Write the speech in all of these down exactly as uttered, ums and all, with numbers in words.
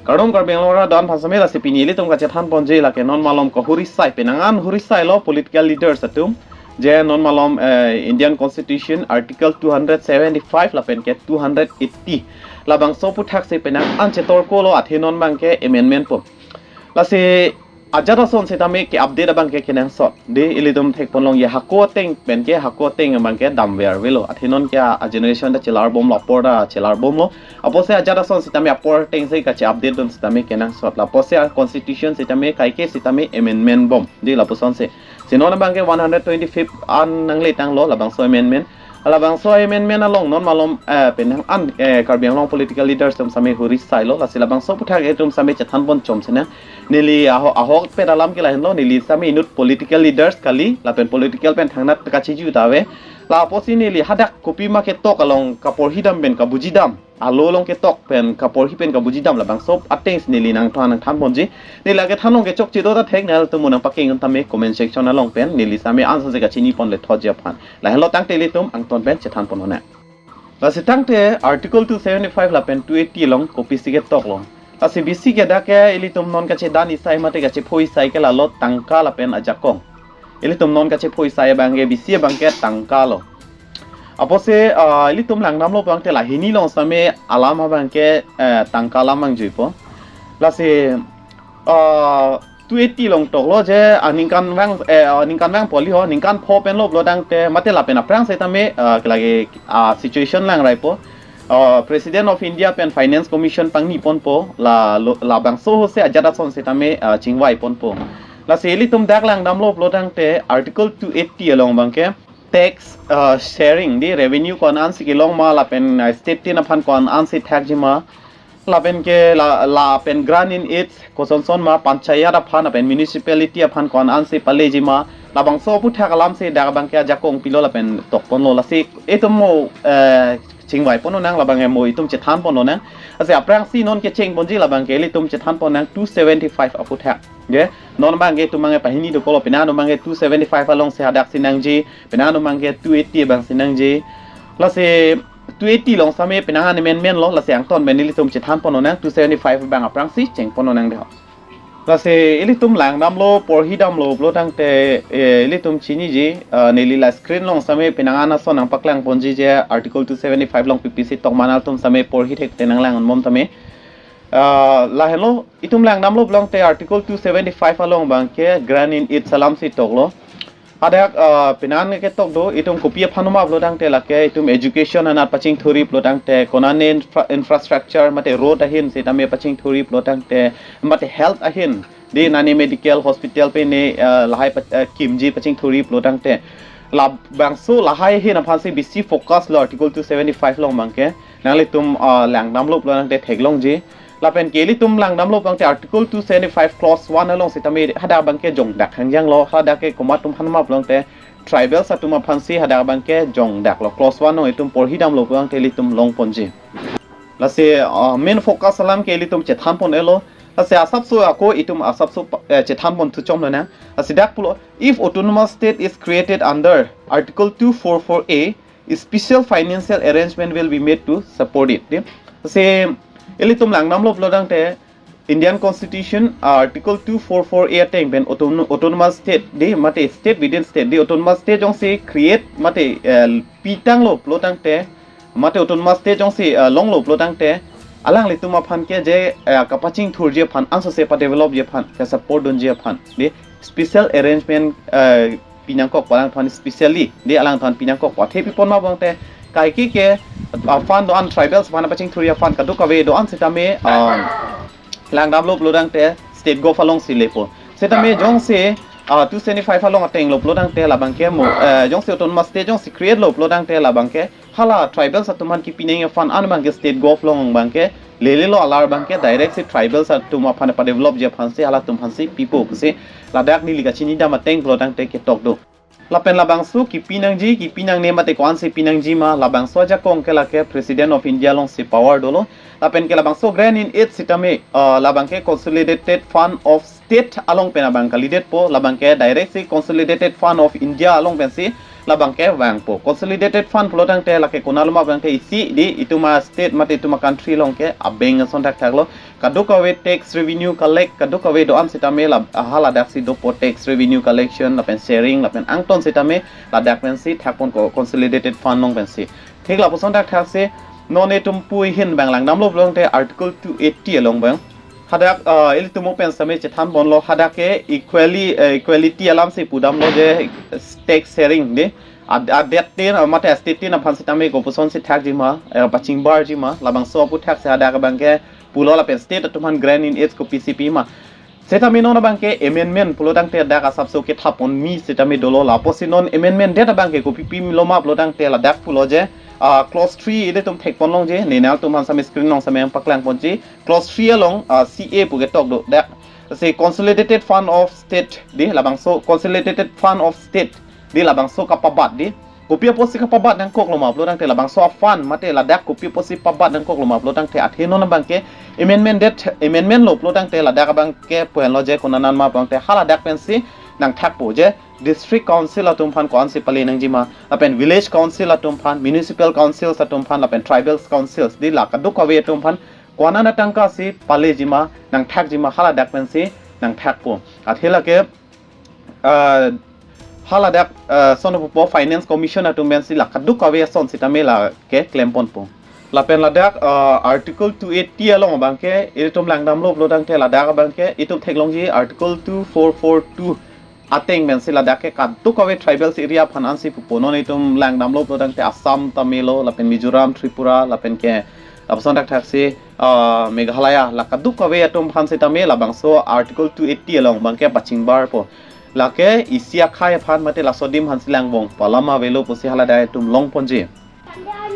Kardom Karbi Anglong arat don aphan same, lasi pini ilitum kachethan ponji lake non malom kahuri sai, penang an huri sai lo political leaders atum. Je non malom, eh, Indian Constitution Article two hundred seventy-five lapen ke two hundred eighty, labangso aphuthak si penang an chetor ko lo, athe non abang ke amendment po. Lasi ajat ason sitame ke update abang ke kenangsot. Dei, ilitum thek pon longji, hako ateng pen ke, hako ateng abang ke damver avelo. Athe non ke a generation ta chelar bom lo, apor ta chelar bom lo. Apotsi ajat ason sitame apor ateng si kache update dun sitame kenangsot. Lapotsi a constitution sitame kaike sitame amendment bom. Dei, lapuson si. Si non abang ke one hundred twenty-fifth an nangle tanglo labangso amendment. Labangso amendment along non malom, eh, penang an, eh, Karbi Anglong political leaders atum same huri sai lo. Lasi labangso aphuthak itum same chethan pon chom sinang. Neli aho-, ahokpet alam ke lahenlo, neli same inut political leaders kali, lapen political pen thangnat kachiju ta ave. Lapotsi neli hadak kopima ketok along kaporhi dam pen kabuji dam, alo along ketok pen kaporhi pen kabuji dam, labangso ateng si neli nangthan nangthan ponji. Neli lake than long ke chokche do ta thek, nangtum mo nangpakeng tame comment section along pen, neli same answer si kachini pon le thotji aphan. Lahenlo tangte ilitum angton pen chethan pon lonang. Lasi tangte Article two seventy-five lapen two eighty along kopisi ketok lo. Lasi bisi ke dak ke ilitum non kachedan isai mate kachepho isai ke lalo tangka lapen ajakong. Ilitum non kachepho isai abang ke, bisi abang ke tangka lo. Apotsi, ah, ilitum langdam lo abang te lahini along same alam abang ke, eh, tangka alam mangjui po. Lasi, ah, two eighty along tok lo je, ah, ningkan vang, eh, ah, ningkan vang poli ho, ningkan pho pen lo pulo tangte, mate lapen aphrang sitame, ah, lake, ah, situation lang rai po. Ah, President of India pen Finance Commission pangni pon po, la lo, labangso ahut si ajat ason sitame, ah, chingvai pon po. Lasi ilitum dak langdam lo pulo tangte Article two eighty along abang ke tax, ah, sharing, dei, revenue ko-an an si kelong ma, lapen, ah, state tin aphan ko-an an si thakji ma, lapen ke la, lapen grant in aid koson son ma, panchayat aphan lapen municipality aphan ko-an an si paleji ma, labangso aphuthak alam si dak abang ke ajakong pilo lapen tok pon lo. Lasi itum mo, eh, chingvai pon lonang, labang ke mo itum chethan pon lonang. Lasi aphrang si non kecheng ponji labang ke ilitum chethan pon nang two seventy-five aphuthak. Ye, non abang ke itum abang ke pahini do ko lo, penang abang ke two seventy-five along si hadak si nangji, penang abang ke two eighty abang si nangji. Lasi two eighty along same penang an amendment lo, lasi angton pen ilitum chethan pon lonang, two seventy-five abang aphrang si cheng pon lonang dei ho. Lasi ilitum langdam lo, porhi dam lo pulo tangte, eh, ilitum chiniji, ah, neli la screen along same penang an ason nangpaklang ponji je Article two seventy-five along kopisi tok ma, nangtum same porhi thek te nanglang bom tame. Ah, lahenlo, itum langdam lo pulo tangte Article two seventy-five along abang ke grant in aid alam si tok lo. Hadak, ah, penang an ketok do, itum kopi aphan ma pulo tangte lake itum education anat pachingthurji pulo tangte, konane infra-, infrastructure mate road ahin sitame pachingthurji pulo tangte, mate health ahin, dei, nane medical hospital pen ne, ah, lahai pa-, ah, kimji pachingthurji pulo tangte, labangso lahai ahin aphan si bisi focus lo Article two seventy-five along abang ke. Nanglitum, ah, langdam lo pulo tangte theklongji. Lapen ke ilitum langdam lo pulo tangte Article two seventy-five clause one along sitame hadak abang ke jongdak hangjang lo, hadak ke komat atum aphan ma pulo tangte tribals atum aphan si hadak abang ke jongdak lo. Clause one along itum porhi dam lo pulo tangte ilitum long ponji. Lasi, ah, main focus alam ke ilitum chethan pon-e lo. Lasi asapso ako itum asapso pa-, eh, chethan pon thu chom lonang. Lasi dak pulo, if autonomous state is created under Article two four four A, special financial arrangement will be made to support it. Dei? Lasi ilitum langdam lo pulo tangte Indian Constitution, ah, Article two four four A ateng pen autonom-, autonomous state, dei, mate state within state, dei, autonomous state jongsi create mate, eh, pitang lo pulo tangte, mate autonomous state jongsi, eh, long lo pulo tangte, alanglitum aphan ke je, eh, kapachingthurji aphan, anso se pa developji aphan, ka support dunji aphan, dei, special arrangement, eh, pinangkok, alangphan specially, dei, alangphan pinangkok, athe pi pon ma pulo tangte, kaike ke, ah, fund do-an, tribals aphan pachingthurji aphan kadokave do-an sitame, ah, langdam lo pulo tangte state gov along si lepo. Sitame jongsi, ah, two seventy-five along ateng lo pulo tangte labang ke mo, eh, jongsi autonomous state jongsi create lo pulo tangte labang ke hala tribals atum aphan kipi nangji fund an abang ke state gov along abang ke lele lo, alar abang ke direct si tribals atum aphan pa developji aphan si halatum aphan si pipo pusi ladak neli kachini dam ateng pulo tangte ketok do. Lapen labangso kipi nangji, kipi nangne mate ko-an si pi nangji ma, labangso ajakong ke lake President of India along si power dolo. Lapen ke labangso grant in aid sitame, ah, labang ke Consolidated Fund of State along pen abang kalidet po, labang ke direct si Consolidated Fund of India along pen si labang ke vangpo. Consolidated Fund pulo tangte lake konat lo ma pulo tangte isi, dei, itum a state mate itum a country along ke a-bank ason thakthak lo. kadokave tax revenue collect, kadokave do-an sitame la, haladak si dopo tax revenue collection, lapen sharing, lapen angton sitame ladak pensi thakpon ko consolidated fund along pensi. Thik lapuson thakthak si, non itum pu ahin abang langdamlo pulote Article two eighty along abang. Hadak, ah, ilitum pen sitame chethanponlo, hadak ke equally, eh, equality alam si pudamlo je tax sharing dei. Ad-, adet tin, ah, mate state tin aphan sitame kopuson si thakji ma, eh, pachingbarji ma, labangso aputhaksi hadak abang ke pulo lapen state atum aphan grant in aid kopi si pima. Sitame non abang ke amendment pulo tangte dak asapso kethapponji sitame dolo, lapusi non amendment det abang ke kopi pilo ma pulo tangte ladak pulo je, ah, clause three ilitum thekpon longji, ne nangtum aphan sitame screen along sitame paklangponji, clause three along, ah, C A pu ketok do dak. Si Consolidated Fund of State dei, labangso Consolidated Fund of State dei, labangso kapabat dei. Kopi apotsi kapabat nangkoklo ma pulo tangte labangso a-fund mate ladak kopi apotsi pabat nangkoklo ma pulo tangte athe non abang ke amendment det, amendment lo pulo tangte ladak abang ke pu henlo je konat ma pulo tangte haladak pensi nangthakpo je district council atum aphan ko-ansi pale nangji ma, lapen village council atum aphan, municipal councils atum aphan, lapen tribal councils dei la kadokave atum aphan konat atangka si paleji ma, nangthakji ma, haladak pensi nangthakpo. Athe lake, ah, haladak, ah, sono pupo Finance Commission atum pensi la kadokave ason sitame lake klemponpo. Lapen ladak, ah, Article two eighty along abang ke ilitum langdamlo pulo tangte ladak abang ke itum theklongji Article two four four two ateng pensi ladak ke kadokave tribals area aphan ansi pupo, non itum langdamlo pulo tangte Assam, Tamil lapen Mizoram, Tripura lapen ke lapuson thakthaksi, ah, Meghalaya la kadokave atum aphan sitame labangso Article two eighty along abang ke pachingbarpo. Lake isi akhei aphan mate laso adim aphansi langvong pu alam avelo pusi haladak itum longponji.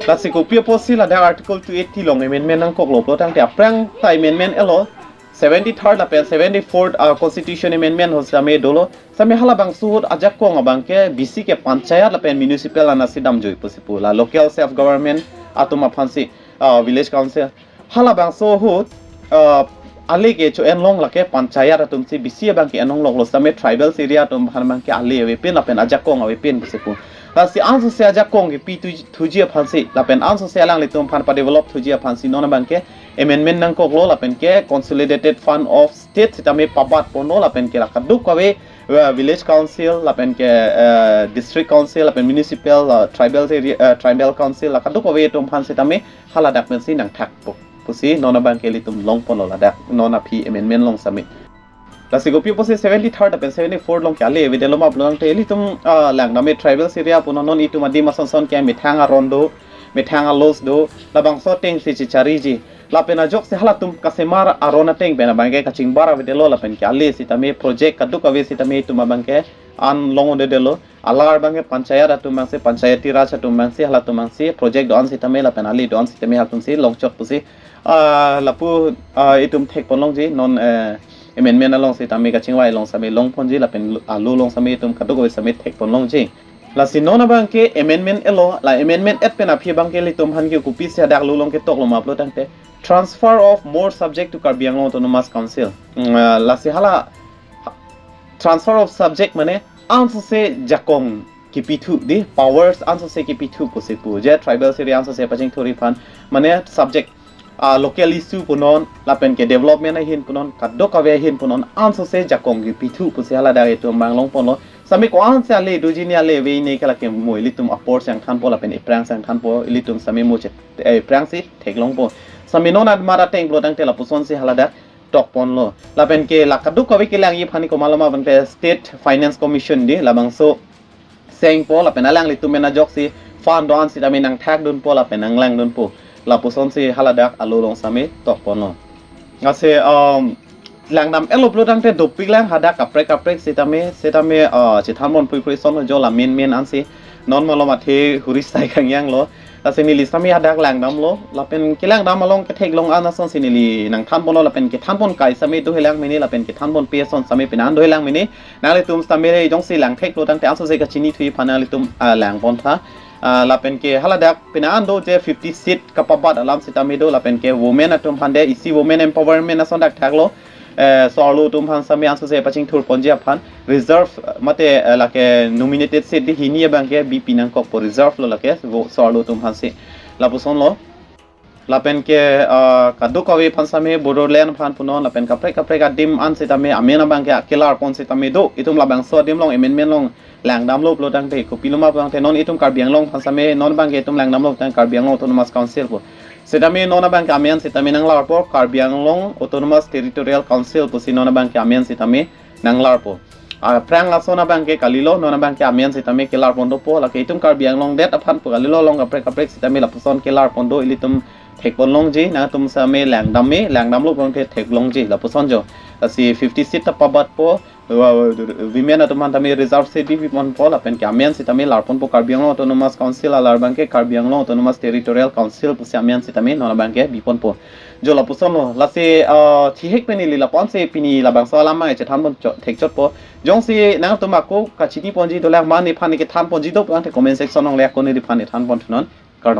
Lasi kopi apotsi ladak Article two eighty along amendment nangkoklo pulo tangte aphrang ta amendment elo, seventy-third lapen seventy-fourth, ah, Constitution Amendment ahut sitame dolo. Sitame halabangso ahut ajakong abang ke bisi ke panchayat lapen municipal anatsi damjoi pusi pu, la local self government atum aphansi, ah, village council. Halabangso ahut, ah, ale ke cho-en long lake panchayat atumsi bisi abang ke enlong loklo, sitame tribals area atum aphan abang ke ale avepin lapen ajakong avepin pusi pu. Lasi ansose ajakong kepi thu-, thuji aphansi lapen ansose alanglitum aphan padevelop thuji aphansi non abang ke amendment nangkoklo lapen ke Consolidated Fund of State sitame pabatponlo lapen ke la kadokave, eh, village council lapen ke, eh, district council lapen municipal, eh, tribal area, eh, tribal council la kadokave atum aphan sitame haladak pensi nangthakpo pusi non abang ke ilitum longponlo ladak non aphi amendment along sitame. Lasi kopi apotsi seventy-third lapen seventy-fourth along ke ale avedetlo ma pulo tangte ilitum, ah, langdam e tribals area punon, non itum adim asonson ke methang aron do, methang a-laws do, labangso atengsi chichariji. Lapen ajoksi halatum kasemar aron ateng pen abang ke kachingbar avedetlo lapen ke ale sitame project kadokave sitame itum abang ke an longdedetlo. Alar abang ke panchayat atum abangsi, panchayati raj atum abangsi, halatum abangsi project do-an sitame lapen ale do-an sitame halatumsi longchot pusi, ah, lapu, ah, itum thekpon longji non, eh, amendment along sitame kachingvai along sitame longponji lapen a-law along sitame itum kadokave sitame thekpon longji. Lasi non abang ke amendment elo, la amendment et pen aphi abang ke ilitum aphan ke kopisi hadak a-law along ketoklo ma pulo tangte transfer of more subject to Karbi Anglong Autonomous Council. Mm, ah, lasi hala transfer of subject mane ansose jakong kipithu dei, powers ansose kipithu pusi pu, je tribals area ansose pachingthurji aphan, mane subject, ah, local issue punon lapen ke development ahin punon kadokave ahin punon ansose jakong kipithu pusi haladak itum abang longponlo. Sitame ko-ansi ale doji ne ale ave ne ke lake mo ilitum apor si nangthanpo lapen iphrang si nangthanpo, ilitum sitame mo chet, eh, iphrangsi theklongpo. Sitame non amat ateng pulo tangte lapusonsi haladak tokponlo. Lapen ke la kadokave kelangji aphan ke komatlo ma abang ke State Finance Commission dei, labangso sengpo lapen alanglitum pen ajoksi fund do-an sitame nangthakdunpo lapen nanglangdunpo. Lapusonsi haladak a-law along sitame tokponlo. Lasi, um, langdam-etlo pulo tangte dopiklang hadak kaprek kaprek sitame, sitame, uh, chethanpon puipui son jo la main main ansi. Non malom athe huri sai kangyanglo. Lasi neli sitame hadak langdamlo, lapen kelangdam along ketheklong an asonsi neli nangthanponlo lapen kethanpon kai sitame dohelang mene lapen kethanponpe ason sitame pine an dohelang mene. Nanglitum sitame jongsi langtheklo tangte ansose kachinithuji aphan nanglitum, ah, langpontha. Ah, lapen ke haladak pine an do je fifty seat kapabat alam sitame do lapen ke women atum aphan de isi women empowerment ason dak thaklo. Eh, so-arlo atum aphan sitame ansose pachingthurponji aphan reserve, eh, mate, eh, lake nominated seat dei hini abang ke bipi nangkokpo, reserve lo lake vo-, so-arlo atum aphansi. Lapusonlo. Lapen ke ah, kadokave aphan sitame Bodoland aphan punon lapen kaprek kaprek adim an sitame amen abang ke kelar pon sitame do. Itum labangso adim along amendment along langdamlo pulo tangte kopiloma pulo tangte non itum Karbi Anglong aphan sitame non abang ke itum langdamlo tang Karbi Anglong Autonomous Council pu. Sitame non abang ke amen sitame nanglarpo Karbi Anglong Autonomous Territorial Council pusi non abang ke amen sitame nanglarpo. Aphrang lason abang ke kalilo, non abang ke amen sitame kelar pon dopo, lake itum Karbi Anglong det aphan pu kalilo, along kaprek kaprek sitame lapuson kelar pon do, ilitum thek pon longji, nangtum sitame langdam me, langdamlo pulo tangte thek longji, lapuson jo. Lasi fifty seat ta pabatpo, wa-, women atum aphan tame reserve seat bi ponpo, lapen ke amen sitame lar ponpo Karbi Anglong Autonomous Council alar abang ke Karbi Anglong Autonomous Territorial Council pusi amen sitame non abang ke bi ponpo. Jo lapuson lo, lasi ah, chihek pen ili lapu-an si pini labangso alam abang chethan pon cho-, thek chotpo. Jongsi nangtum ako kachini ponji dolang ma nephan kethan ponji do pulo tangte comment section along le ako nephan than pon thunon.